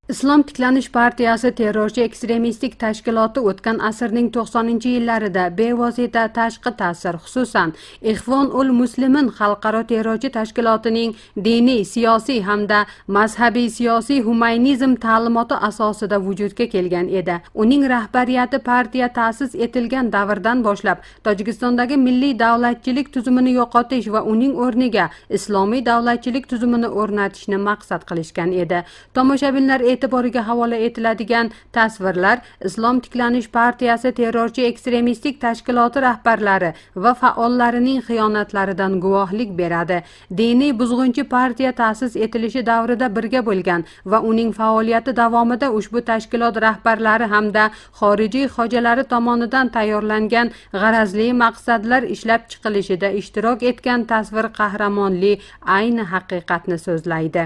Islom tiklanish partiyasi terrorchi ekstremistik tashkiloti o'tgan asrning 90-yillarida bevosita tashqi ta'sir, xususan Ixvon ul Muslimin xalqaro terrorchi tashkilotining diniy, siyosiy hamda mazhabiy siyosiy humanizm ta'limoti asosida vujudga kelgan edi. Uning rahbariyati partiya ta'sis etilgan davrdan boshlab Tojikistondagi milliy davlatchilik tuzumini yo'qotish va uning o'rniga islomiy davlatchilik tuzumini o'rnatishni maqsad qilishgan edi. Tomoshabinlar e'tiboriga havola etiladigan tasvirlar Islom tiklanish partiyasi terrorchi ekstremistik tashkiloti rahbarlari va faollarining xiyonatlaridan guvohlik beradi. Diniy buzg'unchi partiya ta'sis etilishi davrida birga bo'lgan va uning faoliyati davomida ushbu tashkilot rahbarlari hamda xorijiy xojalari tomonidan tayyorlangan g'arazli maqsadlar ishlab chiqilishida ishtirok etgan tasvir qahramonli ayni haqiqatni so'zlaydi.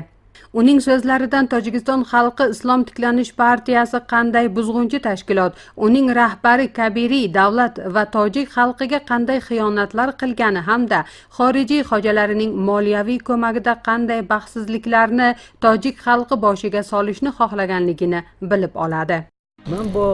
Uning so'zlaridan Tojikiston xalqi Islom tiklanish partiyasi qanday buzg'unchi tashkilot, uning rahbari Kabiriy davlat va tojik xalqiga qanday xiyonatlar qilgani hamda xorijiy xojalarining moliyaviy ko'magida qanday baxtsizliklarni tojik xalqi boshiga solishni xohlaganligini bilib oladi. Men bu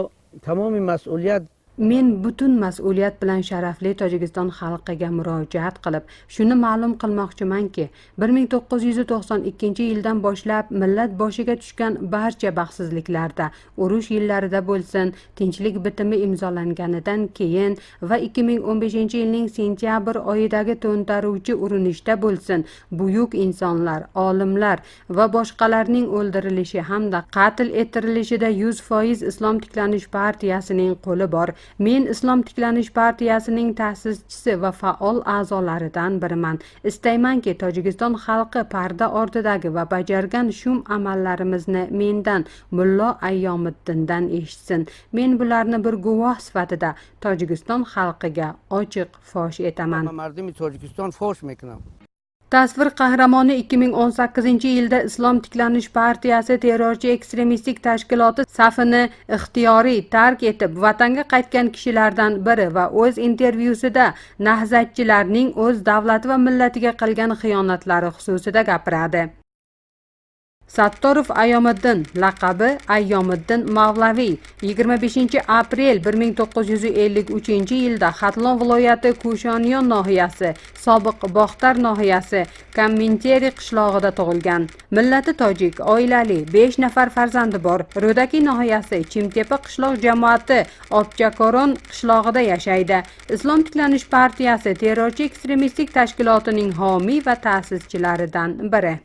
tamomiy mas'uliyat Men butun mas'uliyat bilan sharafli Tojikiston xalqiga murojaat qilib, shuni ma'lum qilmoqchimanki, 1992-yildan boshlab millat boshiga tushgan barcha baxtsizliklarda, urush yillarida bo'lsin, tinchlik bitimi imzolanganidan keyin va 2015-yilning sentyabr oyidagi to'ntaruvchi urinishda bo'lsin, buyuk insonlar, olimlar va boshqalarning o'ldirilishi hamda qatl ettirilishida 100% Islom tiklanish partiyasining qo'li bor. Men Islom tiklanish partiyasining ta'sischisi va faol a'zolaridan biriman. Istaymanki, Tojikiston xalqi parda ortidagi va bajargan shum amallarimizni mendan, Mullo Ayyomiddindan eshitsin. Men bularni bir guvoh sifatida Tojikiston xalqiga ochiq fosh etaman. Mardimi Tojikiston fosh meknam. Tasvir qahramoni 2018-yilda Islom tiklanish partiyasi terrorchi ekstremistik tashkiloti safini ixtiyoriy tark etib vatanga qaytgan kishilardan biri va o'z intervyusida nahzatchilarning o'z davlati va millatiga qilgan xiyonatlari xususida gapiradi. Sattorov Ayyomiddin, laqabi Ayyomiddin Mavlaviy, 25 aprel 1953-yilda Xatlon viloyati Kushoniyon nohiyasi, sobiq Boxtar nohiyasi Kamminteri qishlog'ida tug'ilgan. Millati tojik, oilali, 5 nafar farzandi bor. Ro'daki nohiyasi Chimtepa qishloq jamoati Obchakoron qishlog'ida yashaydi. Islom tiklanish partiyasi terrorchi ekstremistik tashkilotining homiy va ta'sischilaridan biri.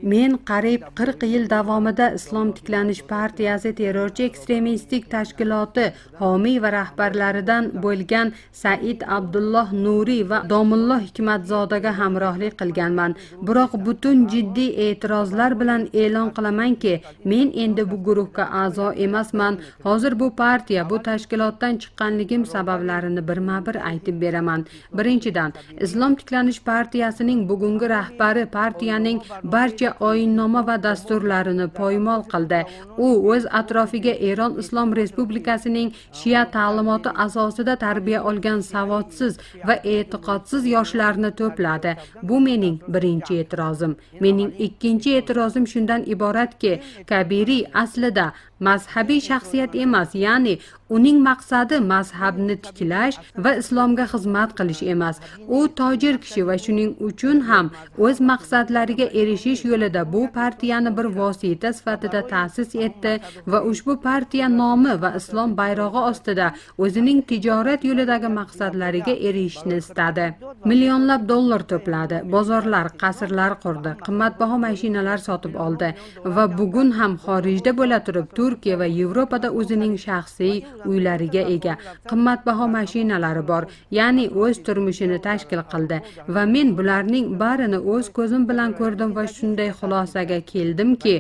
Men qariyb 40 yil davomida Islom tiklanish partiyasi terrorchi ekstremistik tashkiloti homiy va rahbarlaridan bo'lgan Said Abdulloh Nuriy va Domullo Hikmatzodaga hamrohlik qilganman. Biroq butun jiddiy e'tirozlar bilan e'lon qilamanki, men endi bu guruhga a'zo emasman. Hozir bu partiya, bu tashkilotdan chiqqanligim sabablarini birma-bir aytib beraman. Birinchidan, Islom tiklanish partiyasining bugungi rahbari partiyaning barcha oyinnoma va dasturlarini poymol qildi. U o'z atrofiga Eron Islom Respublikasining shia ta'limoti asosida tarbiya olgan savodsiz va e'tiqodsiz yoshlarni to'pladi. Bu mening birinchi e'tirozim. Mening ikkinchi e'tirozim shundan iboratki, Kabiriy aslida mazhabiy shaxsiyat emas, ya'ni uning maqsadi mazhabni tiklash va islomga xizmat qilish emas. U tojir kishi va shuning uchun ham o'z maqsadlariga erishish yo'lida bu partiyani bir vosita sifatida ta'sis etdi va ushbu partiya nomi va islom bayrog'i ostida o'zining tijorat yo'lidagi maqsadlariga erishishni istadi. Millionlab dollar to'pladi, bozorlar, qasrlar qurdi, qimmatbaho mashinalar sotib oldi va bugun ham xorijda bo'la turib Turkiya va Yevropada o'zining shaxsiy uylariga ega, qimmatbaho mashinalari bor, ya'ni o'z turmushini tashkil qildi va men bularning barini o'z ko'zim bilan ko'rdim va shunday xulosaga keldimki,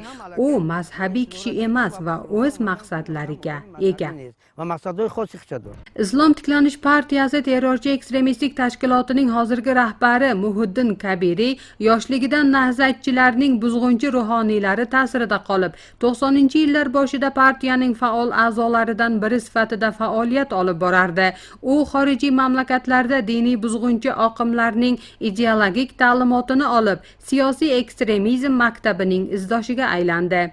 u mazhabiy kishi emas va o'z maqsadlariga ega. Va maqsadlar xosi xichadir. Islom tiklanish partiyasi terrorchi ekstremistik tashkilotining hozirgi rahbari Muhiddin Kabiriy yoshligidan nahzatchilarning buzg'unchi ruhoniylari ta'sirida qolib, 90-yillar boshida boshida partiyaning faol a'zolaridan biri sifatida faoliyat olib borardi. U xorijiy mamlakatlarda diniy buzg'unchi oqimlarning ideologik ta'limotini olib, siyosiy ekstremizm maktabining izdoshiga aylandi.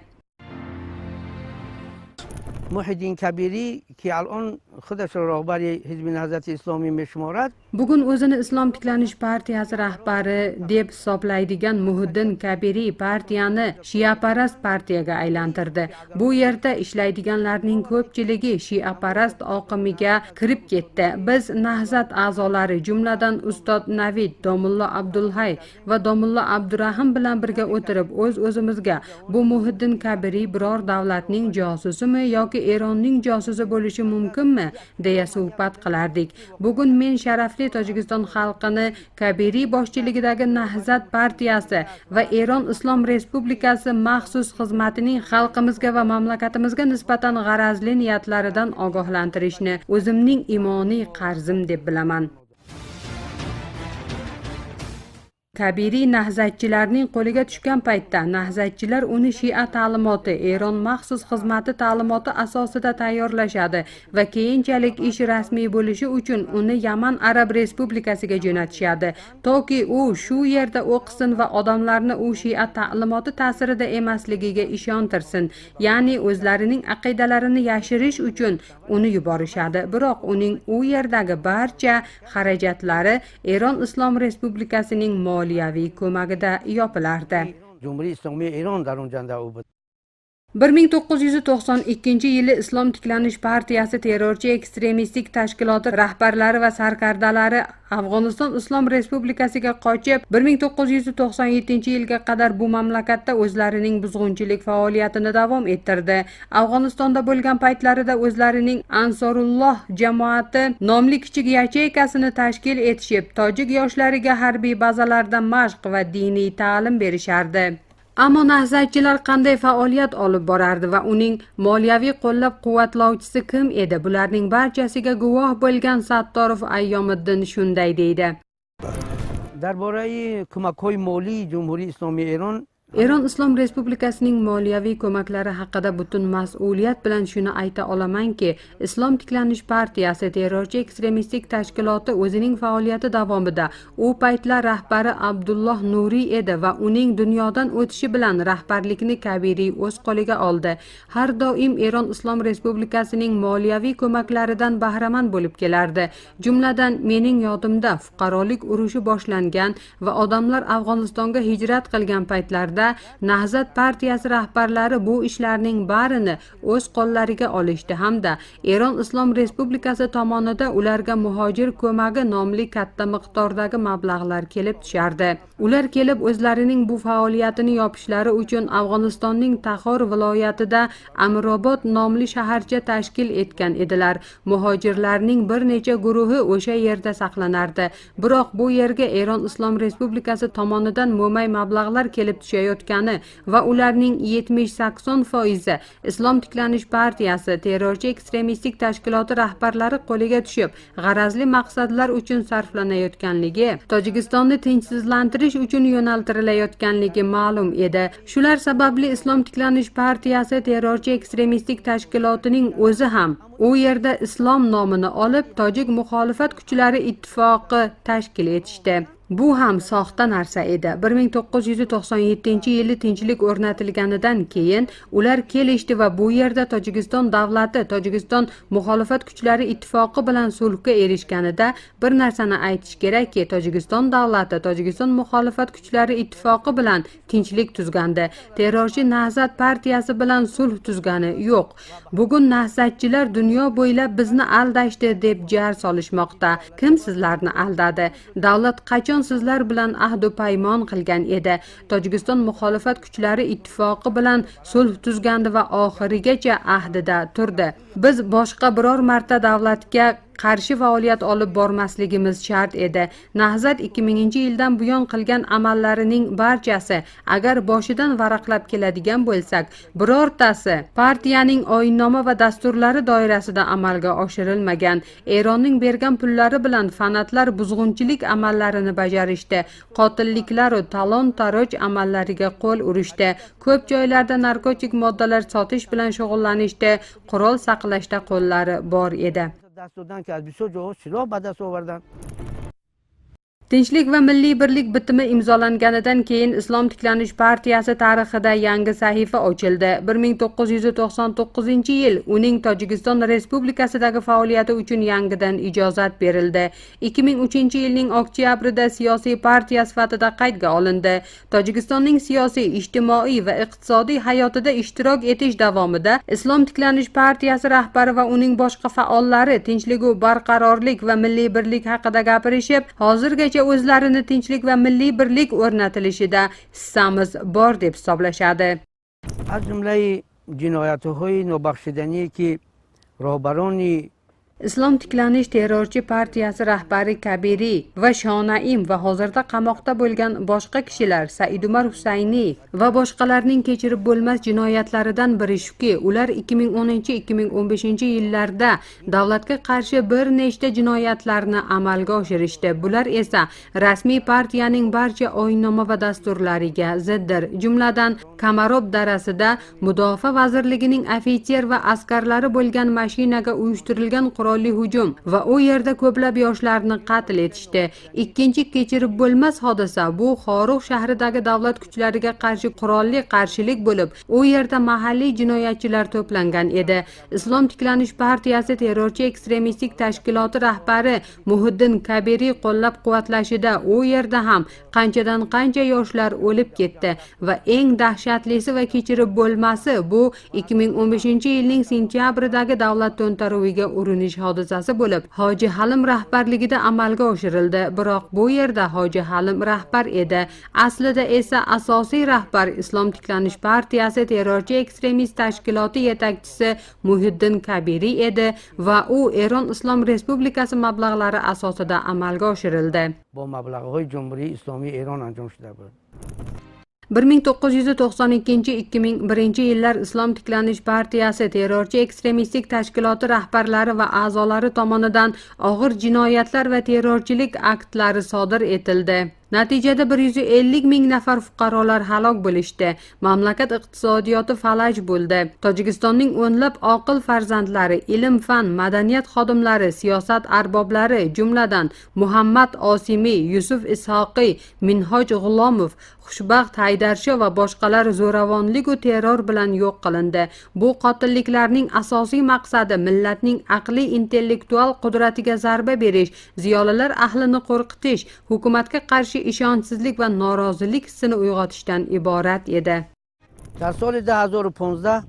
Muhiddin Kabiriy ki alon خودش را رهبر حزب نهضت اسلامی میشمارد. Bugun o'zini Islom tiklanish partiyasi rahbari deb hisoblaydigan Muhiddin Kabiriy partiyani shiaparast partiyaga aylantirdi. Bu yerda ishlaydiganlarning ko'pchiligi shiaparast oqimiga kirib ketdi. Biz Nahzat a'zolari, jumladan Ustod Navid, Domullo Abdulhay va Domullo Abdurahim bilan birga o'tirib o'z-o'zimizga bu Muhiddin Kabiriy biror davlatning josusimi yoki Eronning josusi bo'lishi mumkinmi deya suhbat qilardik. Bugun men sharafli Tojikiston xalqini Kabiriy boshchiligidagi Nahzat partiyasi va Eron Islom Respublikasi maxsus xizmatining xalqimizga va mamlakatimizga nisbatan g'arazli niyatlaridan ogohlantirishni o'zimning imoniy qarzim deb bilaman. Kabiriy nahzatchilarning qo'liga tushgan paytda nahzatchilar uni shia ta'limoti, Eron maxsus xizmati ta'limoti asosida tayyorlashadi va keyinchalik ish rasmiy bo'lishi uchun uni Yaman Arab Respublikasiga jo'natishadi, toki u shu yerda o'qisin va odamlarni u shia ta'limoti ta'sirida emasligiga ishontirsin, ya'ni o'zlarining aqidalarini yashirish uchun uni yuborishadi. Biroq uning u yerdagi barcha xarajatlari Eron Islom Respublikasining moliyaviy ko'magida yopilardi. Jumhuriy Islomiy Eron dar unjanda u 1992-yili Islom tiklanish partiyasi terrorchi ekstremistik tashkiloti rahbarlari va sarkardalari Afg'oniston Islom Respublikasiga qochib, 1997-yilga qadar bu mamlakatda o'zlarining buzg'unchilik faoliyatini davom ettirdi. Afg'onistonda bo'lgan paytlarida o'zlarining Ansorulloh jamoati nomli kichik yacheykasini tashkil etishib, tojik yoshlariga harbiy bazalarda mashq va diniy ta'lim berishardi. Ammo nahzatchilar qanday faoliyat olib borardi va uning moliyaviy qo'llab-quvvatlovchisi kim edi? Bularning barchasiga guvoh bo'lgan Sattorov Ayyomiddin shunday deydi. Darborai kumakhoy moliy Jumhuriy Islomiy Eron. Eron Islom Respublikasining moliyaviy ko'maklari haqida butun mas'uliyat bilan shuni ayta olamanki, Islom tiklanish partiyasi terrorchi ekstremistik tashkiloti o'zining faoliyati davomida u paytlar rahbari Abdulloh Nuriy edi va uning dunyodan o'tishi bilan rahbarlikni Kabiriy o'z qo'liga oldi. Har doim Eron Islom Respublikasining moliyaviy ko'maklaridan bahramand bo'lib kelardi. Jumladan, mening yodimda fuqarolik urushi boshlangan va odamlar Afg'onistonga hijrat qilgan paytlarda Nahzat partiyasi rahbarlari bu ishlarning barini o'z qo'llariga olishdi hamda Eron Islom Respublikasi tomonida ularga muhojir ko'magi nomli katta miqdordagi mablag'lar kelib tushardi. Ular kelib o'zlarining bu faoliyatini yopishlari uchun Afg'onistonning Taxor viloyatida Amirobod nomli shaharcha tashkil etgan edilar. Muhojirlarning bir necha guruhi o'sha yerda saqlanardi. Biroq bu yerga Eron Islom Respublikasi tomonidan mo'may mablag'lar kelib tushayotgani va ularning 70-80% Islom tiklanish partiyasi terrorchi ekstremistik tashkiloti rahbarlari qo'liga tushib, g'arazli maqsadlar uchun sarflanayotganligi, Tojikistonni tinchsizlantirish uchun yo'naltirilayotganligi ma'lum edi. Shular sababli Islom tiklanish partiyasi terrorchi ekstremistik tashkilotining o'zi ham u yerda islom nomini olib, tojik muxolifat kuchlari ittifoqi tashkil etishdi. Bu ham soxta narsa edi. 1997-yili tinchlik o'rnatilganidan keyin ular kelishdi va bu yerda Tojikiston davlati Tojikiston muxolifat kuchlari ittifoqi bilan sulhga erishganida bir narsani aytish kerakki, Tojikiston davlati Tojikiston muxolifat kuchlari ittifoqi bilan tinchlik tuzgandi. Terrorchi Nahzat partiyasi bilan sulh tuzgani yo'q. Bugun nahzatchilar dunyo bo'ylab bizni aldashdi deb jar solishmoqda. Kim sizlarni aldadi? Davlat qachon sizlar bilan ahd va paymon qilgan edi? Tojikiston muxolifat kuchlari ittifoqi bilan sulh tuzgandi va oxirigacha ahdida turdi. Biz boshqa biror marta davlatga qarshi faoliyat olib bormasligimiz shart edi. Nahzat 2000-yildan buyon qilgan amallarining barchasi, agar boshidan varaqlab keladigan bo'lsak, birortasi partiyaning oyinnoma va dasturlari doirasida amalga oshirilmagan. Eronning bergan pullari bilan fanatlar buzg'unchilik amallarini bajarishdi, qotilliklar va talon-taroj amallariga qo'l urishdi, ko'p joylarda narkotik moddalar sotish bilan shug'ullanishdi, qurol saqlashda qo'llari bor edi. Tinchlik va milliy birlik bitimi imzolanganidan keyin Islom tiklanish partiyasi tarixida yangi sahifa ochildi. 1999-yil uning Tojikiston Respublikasidagi faoliyati uchun yangidan ijozat berildi. 2003-yilning oktyabrida siyosiy partiya sifatida qaydga olindi. Tojikistonning siyosiy, ijtimoiy va iqtisodiy hayotida ishtirok etish davomida Islom tiklanish partiyasi rahbari va uning boshqa faollari tinchlik va barqarorlik va milliy birlik haqida gapirishib, hozirgacha o'zlarini tinchlik va milliy birlik o'rnatilishida hissamiz bor deb hisoblashadi. Az jumlai jinoyatهای نابخشیدنی که راهبران Islom tiklanish terrorchi partiyasi rahbari Kabiriy va Shonaim va hozirda qamoqda bo'lgan boshqa kishilar Saidumar Husayniy va boshqalarning kechirib bo'lmas jinoyatlaridan biri shuki, ular 2010-2015 yillarda davlatga qarshi bir nechta jinoyatlarni amalga oshirishdi. Bular esa rasmiy partiyaning barcha oyinnoma va dasturlariga ziddir. Jumladan, Kamarob darasida Mudofaa vazirligining ofitser va askarlari bo'lgan mashinaga uyushtirilgan qurolli hujum va u yerda ko'plab yoshlarni qatl etishdi. Ikkinchi kechirib bo'lmas hodisa bu Xorug' shahridagi davlat kuchlariga qarshi qurolli qarshilik bo'lib, u yerda mahalliy jinoyatchilar to'plangan edi. Islom tiklanish partiyasi terrorchi ekstremistik tashkiloti rahbari Muhiddin Kabiriy qo'llab-quvvatlashida u yerda ham qanchadan qancha yoshlar o'lib ketdi va eng dahshatlisi va kechirib bo'lmasi bu 2015-yilning sentябridagi davlat to'ntaruviga urinish hodisasi bo'lib, Hoji Halim rahbarligida amalga oshirildi. Biroq bu yerda Hoji Halim rahbar edi. Aslida esa asosiy rahbar Islom tiklanish partiyasi terrorchi ekstremist tashkiloti yetakchisi Muhiddin Kabiriy edi va u Eron Islom Respublikasi mablag'lari asosida amalga oshirildi. با مبلغ‌های جمهوری اسلامی ایران انجام شده بود. 1992-2001 yillar Islom tiklanish partiyasi terrorchi ekstremistik tashkiloti rahbarlari va a'zolari tomonidan og'ir jinoyatlar va terrorchilik aktlari sodir etildi. Natijada 150 ming nafar fuqarolar halok bo'lishdi. Mamlakat iqtisodiyoti falaj bo'ldi. Tojikistonning o'nlab oqil farzandlari, ilm-fan, madaniyat xodimlari, siyosat arboblari, jumladan Muhammad Osimiy, Yusuf Ishoqiy, Minhoj G'ulomov, Xushbaxt Haydarsho va boshqalar zo'ravonlik va terror bilan yo'q qilindi. Bu qotilliklarning asosiy maqsadi millatning aqliy intellektual qudratiga zarba berish, ziyolilar ahlini qo'rqitish, hukumatga qarshi ishonchsizlik va norozilik hissini uyg'otishdan iborat edi. در سال 2015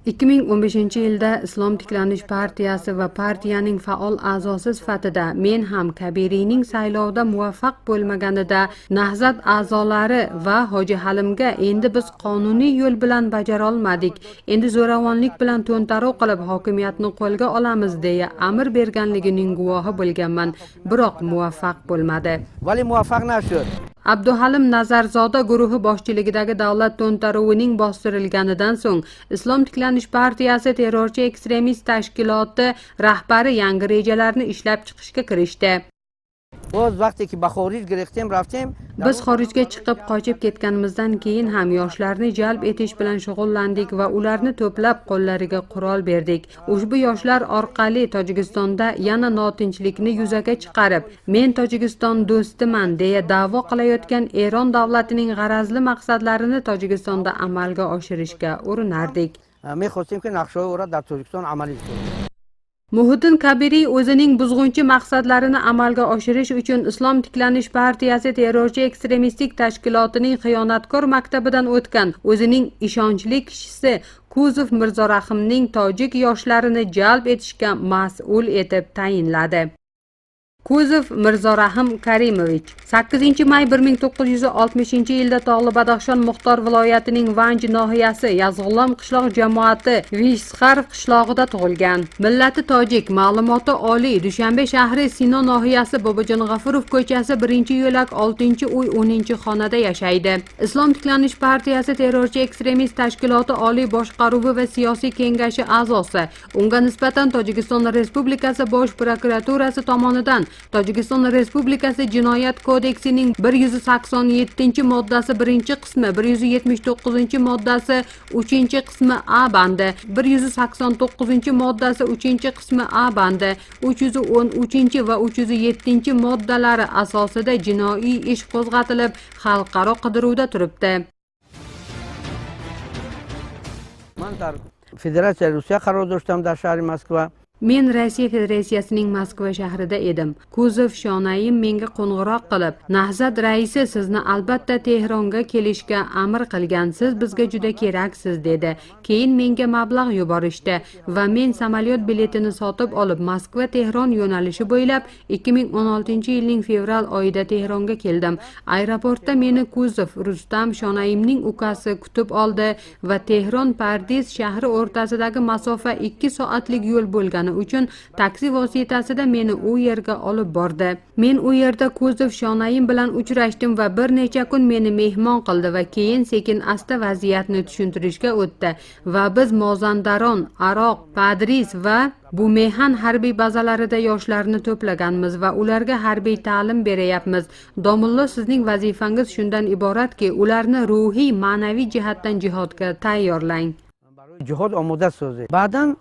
2015-yilda Islom tiklanish partiyasi va partiyaning faol a'zosi sifatida men ham Kabiriyning saylovda muvaffaq bo'lmaganida Nahzat a'zolari va Hoji Halimga endi biz qonuniy yo'l bilan bajara olmadik, endi zo'ravonlik bilan to'ntaruv qilib hokimiyatni qo'lga olamiz deya amr berganligining guvohi bo'lganman, biroq muvaffaq bo'lmadi. ولی موفق نشد. Abduhalim Nazarzoda guruhi boshchiligidagi davlat to'ntaruvining bostirilganidan so'ng Islom tiklanish partiyasi terrorchi ekstremist tashkiloti rahbari yangi rejalarni ishlab chiqishga kirishdi. باز وقتی که به خارج گرفتیم رفتیم Biz xorijga chiqib qochib ketganimizdan keyin ham yoshlarni jalb etish bilan shug'ullandik va ularni to'plab qo'llariga qurol berdik. Ushbu yoshlar orqali Tojikistonda yana notinchlikni yuzaga chiqarib, men Tojikiston do'stiman deya da'vo qilayotgan Eron davlatining g'arazli maqsadlarini Tojikistonda amalga oshirishga urinardik. میخواستیم که نقشه های او را در تاجیکستان عملی کنیم. Muhiddin Kabiriy o'zining buzg'unchi maqsadlarini amalga oshirish uchun Islom tiklanish partiyasi terrorchi ekstremistik tashkilotining xiyonatkor maktabidan o'tgan o'zining ishonchli kishisi Kuzov Mirzo Rahimning tojik yoshlarini jalb etishga mas'ul etib tayinladi. Kuzov Mirzorahim Karimovich 8 may 1960-yilda Tog'li Badaxshon muxtor viloyatining Vanj nohiyasi Yazg'ulom qishloq jamoati Vishxar qishlog'ida tug'ilgan. Millati tojik, ma'lumoti oliy. Dushanbe shahri Sino nohiyasi Bobojon G'afurov ko'chasi 1-yo'lak 6-uy 10-xonada yashaydi. Islom tiklanish partiyasi terrorchi ekstremist tashkiloti oliy boshqaruvi va siyosiy kengashi a'zosi. Unga nisbatan Tojikiston Respublikasi Bosh prokuraturasi tomonidan Tojikiston Respublikasi Jinoyat kodeksining 187-moddasi 1-qismi, 179-moddasi 3-qismi A bandi, 189-moddasi 3-qismi A bandi, 313 va 307-moddalari asosida jinoiy ish qo'zg'atilib, xalqaro qidiruvda turibdi. من در فدراسیای روسیه قرار داشتم در شهر مسکو. Men Rossiya Federatsiyasining Moskva shahrida edim. Kuzov Shonayim menga qo'ng'iroq qilib, Nahzat raisi sizni albatta Tehronga kelishga amr qilgan, siz bizga juda keraksiz dedi. Keyin menga mablag' yuborishdi va men samolyot biletini sotib olib Moskva-Tehron yo'nalishi bo'ylab 2016-yilning fevral oyida Tehronga keldim. Aeroportda meni Kuzov Rustam Shonayimning ukasi kutib oldi va Tehron Pardis shahri o'rtasidagi masofa 2 soatlik yo'l bo'lgan uchun taksi vositasida meni u yerga olib bordi. Men u yerda Kuzov Shonayim bilan uchrashdim va bir necha kun meni mehmon qildi va keyin sekin asta vaziyatni tushuntirishga o'tdi va biz Mozandaron, Aroq, Padris va Bumehan harbiy bazalarida yoshlarni to'plaganmiz va ularga harbiy ta'lim berayapmiz. Domullo, sizning vazifangiz shundan iboratki, ularni ruhiy, ma'naviy jihatdan jihodga tayyorlang. Jihod omoda so'zi. Ba'dan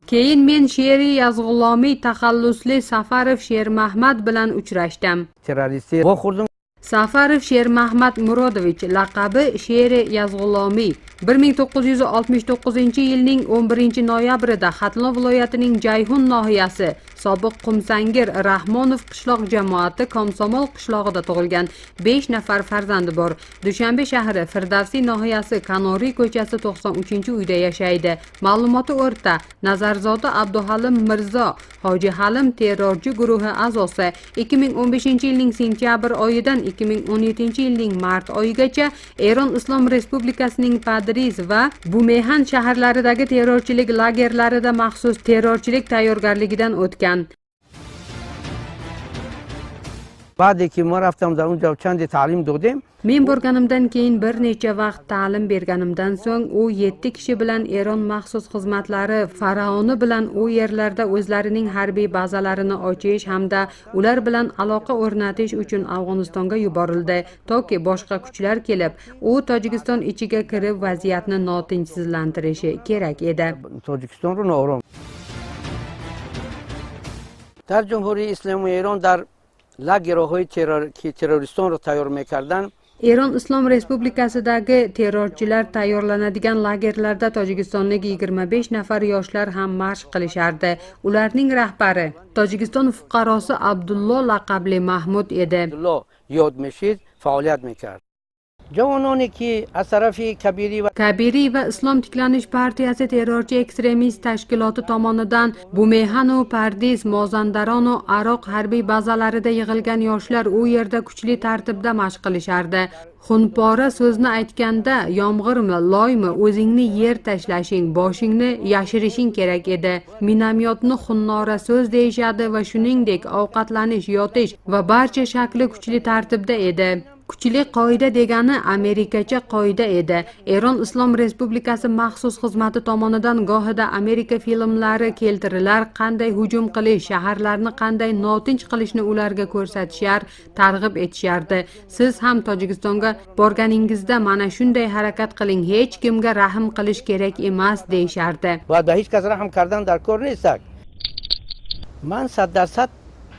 keyin men Sheri Yazg'ulomiy taxallusli Safarov Shermahmad bilan uchrashdim. Terroristi bo'xurdim. Safarov Shermahmad Murodovich, laqabi Sheri Yazg'ulomiy, 1969-yilning 11 noyabrida Xatlon viloyatining Jayhun nohiyasi sobiq Qumsangir Rahmonov qishloq jamoati Komsomol qishlog'ida tug'ilgan. 5 nafar farzandi bor. Dushanbe shahri Firdavsiy nohiyasi Kanoriy ko'chasi 93-uyda yashaydi. Ma'lumoti o'rta. Nazarzoda Abduhalim Mirzo Hoji Halim terrorchi guruhi a'zosi. 2015-yilning sentyabr oyidan 2017-yilning mart oyigacha Eron Islom Respublikasining Padriz va Bumehan shaharlaridagi terrorchilik lagerlarida maxsus terrorchilik tayyorgarligidan o'tgan. بعد که ما رفتم در اونجا چند تعلیم دادیم. Men borganimdan keyin bir necha vaqt ta'lim berganimdan so'ng u 7 kishi bilan Eron maxsus xizmatlari faraoni bilan u yerlarda o'zlarining harbiy bazalarini ochish hamda ular bilan aloqa o'rnatish uchun Afg'onistonga yuborildi, toki boshqa kuchlar kelib, u Tojikiston ichiga kirib vaziyatni notinchsizlantirishi kerak edi. Tojikiston رو ناآرام. در جمهوری اسلامی ایران در لاگرهای ترور که تروریستان رو تیار میکردن. Eron Islom Respublikasidagi terrorchilar tayyorlanadigan lagerlarda tojikistonlik 25 nafar yoshlar ham mashq qilishardi. Ularning rahbari Tojikiston fuqarosi Abdullo laqabli Mahmud edi. Abdullo یاد میشید فعالیت میکرد. جوانانی که از طرف کبیری و Kabiriy va Islom tiklanish partiyasi terrorchi ekstremist tashkiloti tomonidan Bumehanu, Pardis, Mozandaronu Aroq harbiy bazalarida yig'ilgan yoshlar u yerda kuchli tartibda mashq qilishardi. Xunpora so'zni aytganda yomg'irmi, loymi, o'zingni yer tashlashing, boshingni yashirishing kerak edi. Minomyotni xunnora so'z deyishadi va shuningdek ovqatlanish, yotish va barcha shakli kuchli tartibda edi. Kuchli qoida degani amerikacha qoida edi. Eron Islom Respublikasi maxsus xizmati tomonidan gohida Amerika filmlari keltirilar, qanday hujum qilish, shaharlarni qanday notinch qilishni ularga ko'rsatishar, targ'ib etishardi. Siz ham Tojikistonga borganingizda mana shunday harakat qiling, hech kimga rahm qilish kerak emas deyishardi. باید به هیچ کس رحم کردن در کار نیست. من 100%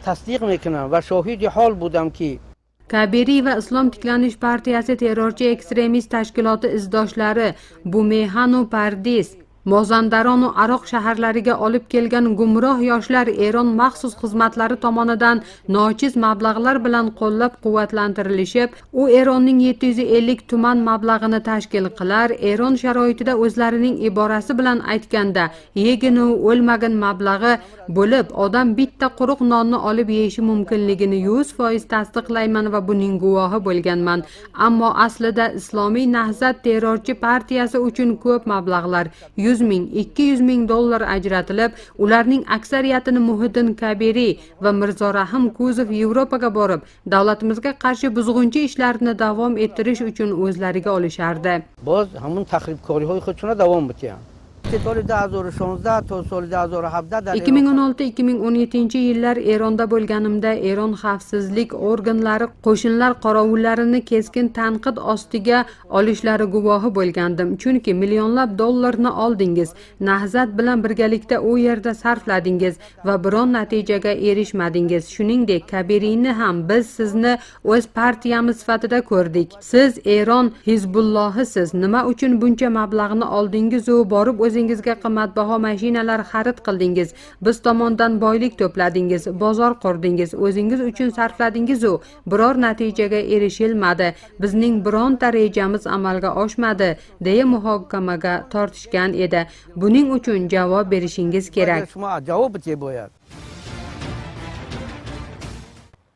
تصدیق میکنم و شاهد حال بودم که Kabiriy va Islom tiklanish partiyasi terrorchi ekstremist tashkiloti izdoshlari Bumehanu, Pardis Mozandaron va Aroq shaharlariga olib kelgan gumroh yoshlar Eron maxsus xizmatlari tomonidan nochiz mablag'lar bilan qo'llab-quvvatlantirilishib, u Eronning 750 tuman mablag'ini tashkil qilar. Eron sharoitida o'zlarining iborasi bilan aytganda, yeginu o'lmagin mablag'i bo'lib, odam bitta quruq nonni olib yeyishi mumkinligini 100% tasdiqlayman va buning guvohi bo'lganman. Ammo aslida Islomiy Nahzat terrorchi partiyasi uchun ko'p mablag'lar 100 ming, 200 ming dollar ajratilib, ularning aksariyatini Muhiddin Kabiriy va Mirzo Rahim Kuzov Yevropaga borib, davlatimizga qarshi buzg'unchi ishlarni davom ettirish uchun o'zlariga olishardi. Boz hamun taxribkoriyhoy xudshuna davom etgan. So'l 2016 to so'l 2017 2016-2017 yillar Eronda bo'lganimda Eron xavfsizlik organlari qo'shinlar qorovullarini keskin tanqid ostiga olishlari guvohi bo'lgandim. Chunki millionlab dollarni oldingiz, Nahzat bilan birgalikda u yerda sarfladingiz va biron natijaga erishmadingiz. Shuningdek, Kabiriyni ham biz sizni o'z partiyamiz sifatida ko'rdik. Siz Eron Hizbullohisiz. Nima uchun buncha mablag'ni oldingiz u borib o'zingizga qimmatbaho mashinalar xarid qildingiz, biz tomondan boylik to'pladingiz, bozor qurdingiz, o'zingiz uchun sarfladingiz u biror natijaga erishilmadi, bizning bironta rejamiz amalga oshmadi deya muhokamaga tortishgan edi. Buning uchun javob berishingiz kerak. Javob beradi.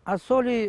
Asoli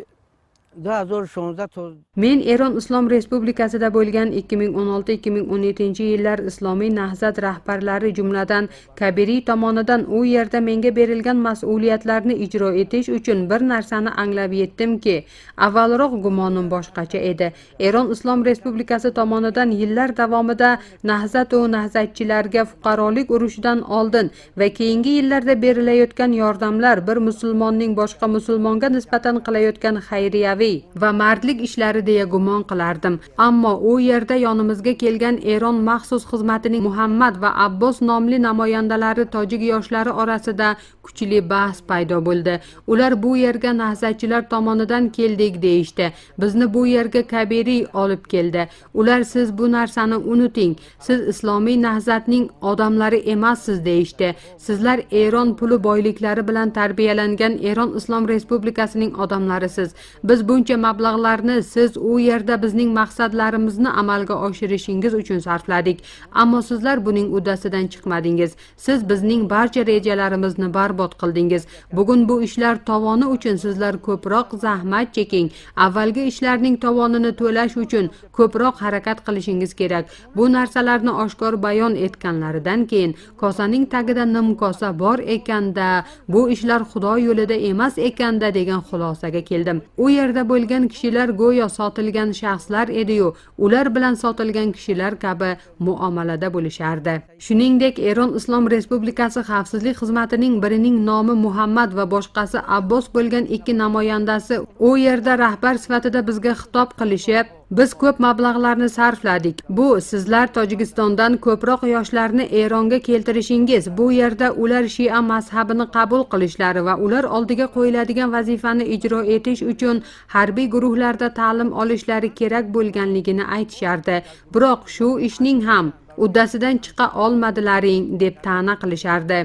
2016 Men Eron Islom Respublikasida bo'lgan 2016-2017 yillar Islomiy Nahzat rahbarlari, jumladan Kabiriy tomonidan u yerda menga berilgan mas'uliyatlarni ijro etish uchun bir narsani anglab yetdimki, avvalroq gumonim boshqacha edi. Eron Islom Respublikasi tomonidan yillar davomida Nahzat va nahzatchilarga fuqarolik urushidan oldin va keyingi yillarda berilayotgan yordamlar bir musulmonning boshqa musulmonga nisbatan qilayotgan xayriyaviy va mardlik ishlari deya gumon qilardim. Ammo u yerda yonimizga kelgan Eron maxsus xizmatining Muhammad va Abbos nomli namoyandalari tojik yoshlari orasida kuchli bahs paydo bo'ldi. Ular bu yerga nahzatchilar tomonidan keldik deyishdi. Bizni bu yerga Kabiriy olib keldi. Ular siz bu narsani unuting, siz Islomiy Nahzatning odamlari emassiz deyishdi. Sizlar Eron puli boyliklari bilan tarbiyalangan Eron Islom Respublikasining odamlarisiz. Biz buncha mablag'larni siz u yerda bizning maqsadlarimizni amalga oshirishingiz uchun sarfladik. Ammo sizlar buning uddasidan chiqmadingiz. Siz bizning barcha rejalarimizni barbod qildingiz. Bugun bu ishlar tovoni uchun sizlar ko'proq zahmat cheking. Avvalgi ishlarning tovonini to'lash uchun ko'proq harakat qilishingiz kerak. Bu narsalarni oshkor bayon etganlaridan keyin kosaning tagida nimkosa bor ekanda, bu ishlar Xudo yo'lida emas ekanda degan xulosaga keldim. U yerda bo'lgan kishilar go'yo sotilgan shaxslar edi-yu, ular bilan sotilgan kishilar kabi muomalada bo'lishardi. Shuningdek, Eron Islom Respublikasi xavfsizlik xizmatining birining nomi Muhammad va boshqasi Abbos bo'lgan ikki namoyandasi u yerda rahbar sifatida bizga xitob qilishib, biz ko'p mablag'larni sarfladik. Bu sizlar Tojikistondan ko'proq yoshlarni Eronga keltirishingiz, bu yerda ular shia mazhabini qabul qilishlari va ular oldiga qo'yiladigan vazifani ijro etish uchun harbiy guruhlarda ta'lim olishlari kerak bo'lganligini aytishardi. Biroq shu ishning ham uddasidan chiqa olmadilaring deb ta'na qilishardi.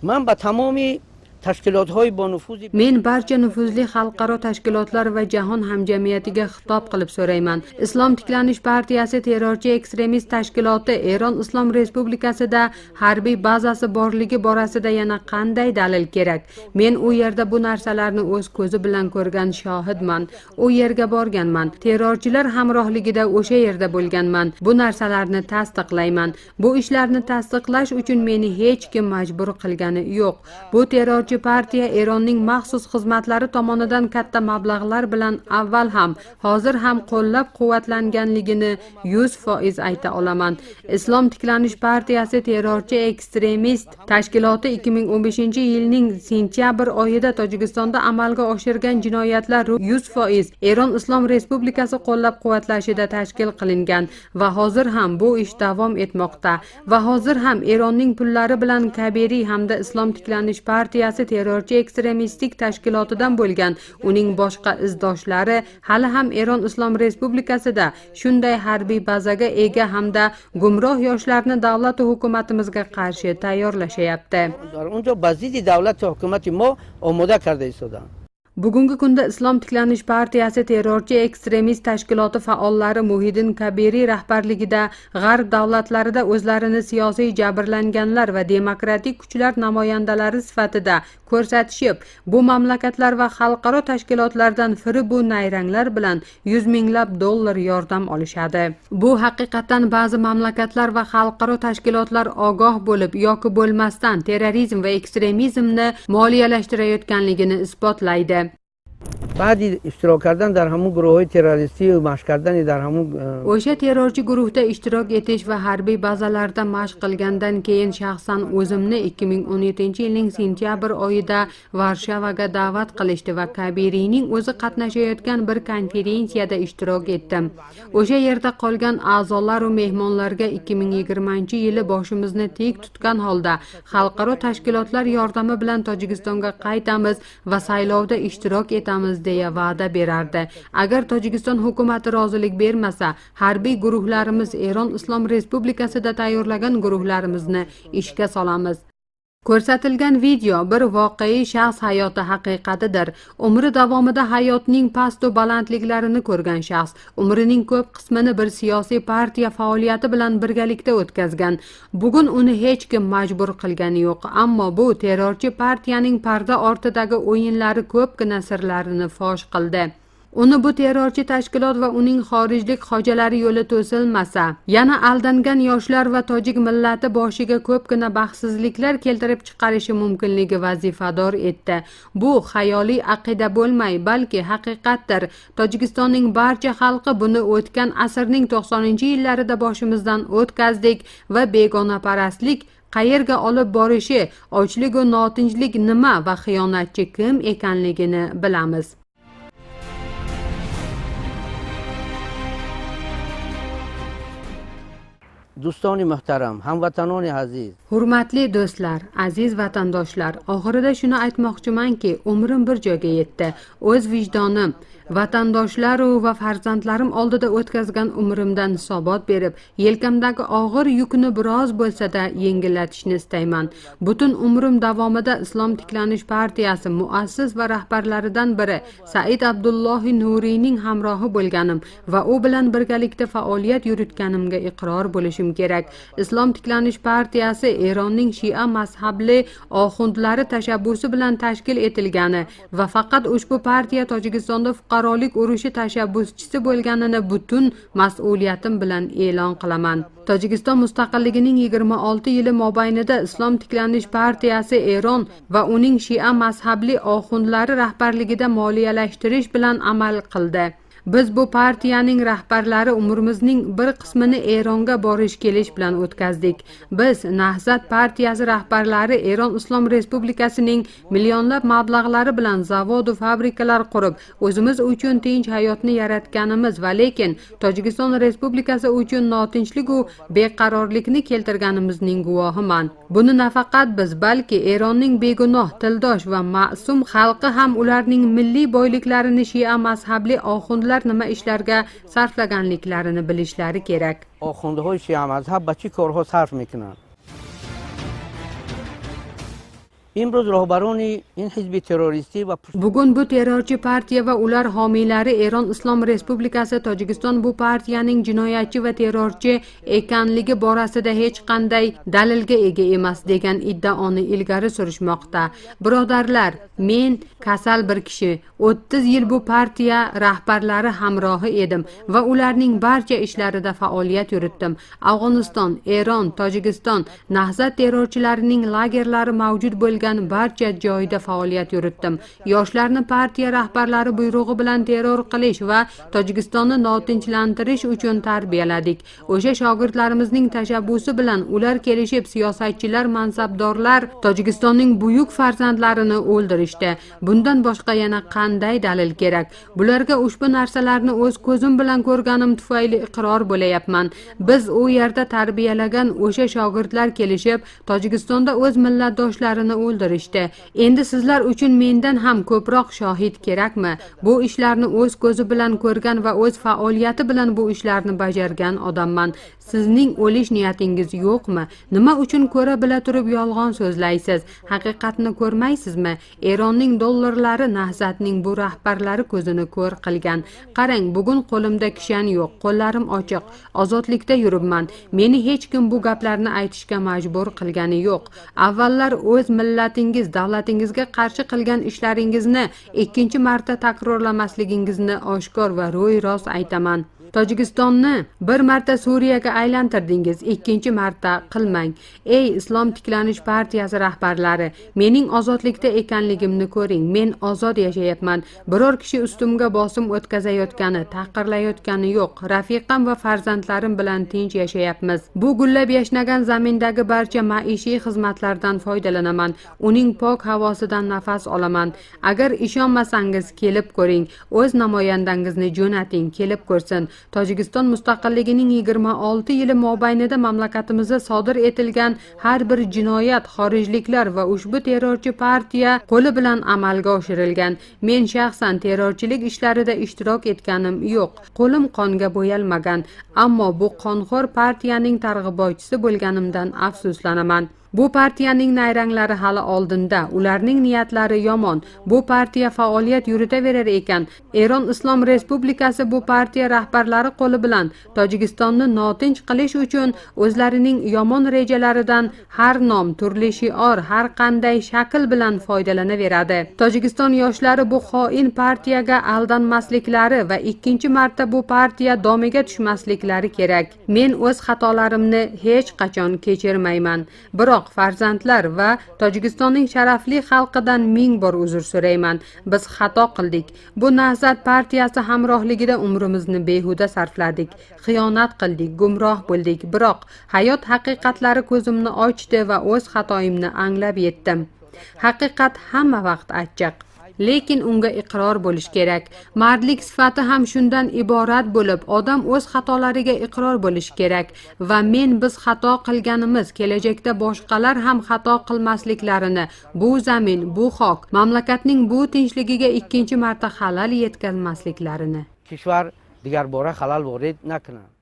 Man ba tamomi Men barcha nufuzli xalqaro tashkilotlar va jahon hamjamiyatiga xitob qilib so'rayman. Islom tiklanish partiyasi terrorchi ekstremist tashkiloti Eron Islom Respublikasida harbiy bazasi borligi borasida yana qanday dalil kerak? Men u yerda bu narsalarni o'z ko'zi bilan ko'rgan shohidman. U yerga borganman. Terrorchilar hamrohligida o'sha yerda bo'lganman. Bu narsalarni tasdiqlayman. Bu ishlarni tasdiqlash uchun meni hech kim majbur qilgani yo'q. Bu terrorchi partiya Eronning maxsus xizmatlari tomonidan katta mablag'lar bilan avval ham, hozir ham qo'llab-quvvatlanganligini 100% ayta olaman. Islom tiklanish partiyasi terrorchi ekstremist tashkiloti 2015-yilning sentyabr oyida Tojikistonda amalga oshirgan jinoyatlar 100% Eron Islom Respublikasi qo'llab-quvvatlashida tashkil qilingan va hozir ham bu ish davom etmoqda va hozir ham Eronning pullari bilan Kabiriy hamda Islom tiklanish partiyasi Respublikasi terrorchi ekstremistik tashkilotidan bo'lgan uning boshqa izdoshlari hali ham Eron Islom Respublikasida shunday harbiy bazaga ega hamda gumroh yoshlarni davlat va hukumatimizga qarshi tayyorlashyapti. Unjo bazidi davlat va hukumati mo omoda karda istodan. Bugungi kunda Islom tiklanish partiyasi terrorchi ekstremist tashkiloti faollari Muhiddin Kabiriy rahbarligida g'arb davlatlarida o'zlarini siyosiy jabrlanganlar va demokratik kuchlar namoyandalari sifatida ko'rsatishib, bu mamlakatlar va xalqaro tashkilotlardan firib-u nayranglar bilan yuz minglab dollar yordam olishadi. Bu haqiqatan ba'zi mamlakatlar va xalqaro tashkilotlar ogoh bo'lib yoki bo'lmasdan terrorizm va ekstremizmni moliyalashtirayotganligini isbotlaydi. Ba'di ishtirok kardan dar hamun guruhهای terroristi va mashq kardan dar hamun o'sha terrorchi guruhda ishtirok etish va harbiy bazalarda mashq qilgandan keyin shaxsan o'zimni 2017-yilning sentyabr oyida Varshavaga da'vat qilishdi va Kabiriyning o'zi qatnashayotgan bir konferensiyada ishtirok etdim. O'sha yerda qolgan a'zolar va mehmonlarga 2020-yili boshimizni tik tutgan holda xalqaro tashkilotlar yordami bilan Tojikistonga qaytamiz va saylovda ishtirok etamiz deya va'da berardi. Agar Tojikiston hukumati rozilik bermasa, harbiy guruhlarimiz Eron Islom Respublikasida tayyorlagan guruhlarimizni ishga solamiz. Ko'rsatilgan video bir voqei shaxs hayoti haqiqatidir. Umri davomida hayotning past va balandliklarini ko'rgan shaxs, umrining ko'p qismini bir siyosiy partiya faoliyati bilan birgalikda o'tkazgan. Bugun uni hech kim majbur qilgani yo'q, ammo bu terrorchi partiyaning parda ortidagi o'yinlari ko'pgina sirlarini fosh qildi. Uni bu terrorchi tashkilot va uning xorijlik xojalari yo'li to'silmasa, yana aldangan yoshlar va tojik millati boshiga ko'pgina baxtsizliklar keltirib chiqarishi mumkinligi vazifador etdi. Bu xayoliy aqida bo'lmay, balki haqiqatdir. Tojikistonning barcha xalqi buni o'tgan asrning 90-yillarida boshimizdan o'tkazdik va begonaparastlik qayerga olib borishi, ochlik va notinchlik nima va xiyonatchi kim ekanligini bilamiz. Do'stoni muhtaram, hamvatanoni aziz. Hurmatli do'stlar, aziz vatandoshlar, oxirida shuni aytmoqchimanki, umrim bir joyga yetdi. O'z vijdonim, vatandoshlar va farzandlarim oldida o'tkazgan umrimdan hisobot berib, yelkamdagi og'ir yukni biroz bo'lsa-da yengillatishni istayman. Butun umrim davomida Islom tiklanish partiyasi muassis va rahbarlaridan biri Said Abdullohi Nuriyning hamrohi bo'lganim va u bilan birgalikda faoliyat yuritganimga iqror bo'lishim kerak. Islom tiklanish partiyasi Eronning Shia mazhabli oxundlari tashabbusi bilan tashkil etilgani va faqat ushbu partiya Tojikistonda fuqarolik urushi tashabbuschisi bo'lganini butun mas'uliyatim bilan e'lon qilaman. Tojikiston mustaqilligining 26 yili mobaynida Islom tiklanish partiyasi Eron va uning Shia mazhabli oxundlari rahbarligida moliyalashtirish bilan amal qildi. Biz bu partiyaning rahbarlari umrimizning bir qismini Eronga borish kelish bilan o'tkazdik. Biz Nahzat partiyasi rahbarlari Eron Islom Respublikasining millionlab mablag'lari bilan zavod va fabrikalar qurib, o'zimiz uchun tinch hayotni yaratganimiz va lekin Tojikiston Respublikasi uchun notinchlik va beqarorlikni keltirganimizning guvohiman. Buni nafaqat biz, balki Eronning begunoh, tildosh va ma'sum xalqi ham ularning milliy boyliklarini Shia mazhabli oxundlar nima ishlarga sarflaganliklarini bilishlari kerak. Oxundlar Shia mazhab ba chi korho sarf mekunand. Imroz rohbaroni in hizbi terroristi va bugun bu terrorchi partiya va ular homiylari Eron Islom Respublikasi Tojikiston bu partiyaning jinoyatchi va terrorchi ekanligi borasida hech qanday dalilga ega emas degan iddaoni ilgari surishmoqda. Birodarlar, men kasal bir kishi, 30 yil bu partiya rahbarlari hamrohi edim va ularning barcha ishlarida faoliyat yuritdim. Afg'oniston, Eron, Tojikiston Nahzat terrorchilarining lagerlari mavjud bo'lgan barcha joyda faoliyat yuritdim. Yoshlarni partiya rahbarlari buyrug'i bilan terror qilish va Tojikistonni notinchlantirish uchun tarbiyaladik. O'sha shogirdlarimizning tashabbusi bilan ular kelishib siyosatchilar, mansabdorlar Tojikistonning buyuk farzandlarini o'ldirishdi. Bundan boshqa yana qanday dalil kerak? Bularga ushbu narsalarni o'z ko'zim bilan ko'rganim tufayli iqror bo'layapman. Biz u yerda tarbiyalagan o'sha shogirdlar kelishib Tojikistonda o'z millatdoshlarini o'ldirishdi. o'ldirishdi. Endi sizlar uchun mendan ham ko'proq shohid kerakmi? Bu ishlarni o'z ko'zi bilan ko'rgan va o'z faoliyati bilan bu ishlarni bajargan odamman. Sizning o'lish niyatingiz yo'qmi? Nima uchun ko'ra bila turib yolg'on so'zlaysiz? Haqiqatni ko'rmaysizmi? Eronning dollarlari Nahzatning bu rahbarlari ko'zini ko'r qilgan. Qarang, bugun qo'limda kishan yo'q, qo'llarim ochiq, ozodlikda yuribman. Meni hech kim bu gaplarni aytishga majbur qilgani yo'q. Avvallar o'z millatingiz, davlatingizga qarshi qilgan ishlaringizni ikkinchi marta takrorlamasligingizni oshkor va ro'y-rost aytaman. Tojikistonni bir marta Suriyaga aylantirdingiz, ikkinchi marta qilmang. Ey Islom tiklanish partiyasi rahbarlari, mening ozodlikda ekanligimni ko'ring. Men ozod yashayapman. Biror kishi ustimga bosim o'tkazayotgani, tahqirlayotgani yo'q. Rafiqam va farzandlarim bilan tinch yashayapmiz. Bu gullab yashnagan zamindagi barcha maishiy xizmatlardan foydalanaman. Uning pok havosidan nafas olaman. Agar ishonmasangiz kelib ko'ring. O'z namoyandangizni jo'nating, kelib ko'rsin. Tojikiston mustaqilligining 26 yili mobaynida mamlakatimizda sodir etilgan har bir jinoyat xorijliklar va ushbu terrorchi partiya qo'li bilan amalga oshirilgan. Men shaxsan terrorchilik ishlarida ishtirok etganim yo'q. Qo'lim qonga bo'yalmagan, ammo bu qonxo'r partiyaning targ'ibotchisi bo'lganimdan afsuslanaman. Bu partiyaning nayranglari hali oldinda, ularning niyatlari yomon. Bu partiya faoliyat yuritaverar ekan, Eron Islom Respublikasi bu partiya rahbarlari qo'li bilan Tojikistonni notinch qilish uchun o'zlarining yomon rejalaridan har nom, turli shior, har qanday shakl bilan foydalanaveradi. Tojikiston yoshlari bu xoin partiyaga aldanmasliklari va ikkinchi marta bu partiya domiga tushmasliklari kerak. Men o'z xatolarimni hech qachon kechirmayman. Biroq farzandlar va Tojikistonning sharafli xalqidan ming bor uzr so'rayman. Biz xato qildik. Bu Nahzat partiyasi hamrohligida umrimizni behuda sarfladik. Xiyonat qildik, gumroh bo'ldik. Biroq hayot haqiqatlari ko'zimni ochdi va o'z xatoyimni anglab yetdim. Haqiqat hamma vaqt achchiq, lekin unga iqror bo'lish kerak. Mardlik sifati ham shundan iborat bo'lib, odam o'z xatolariga iqror bo'lishi kerak va men biz xato qilganimiz, kelajakda boshqalar ham xato qilmasliklarini, bu zamin, bu xok, mamlakatning bu tinchligiga ikkinchi marta xalal yetkazmasliklarini. Kishvar digar bora xalal vorid nakunand.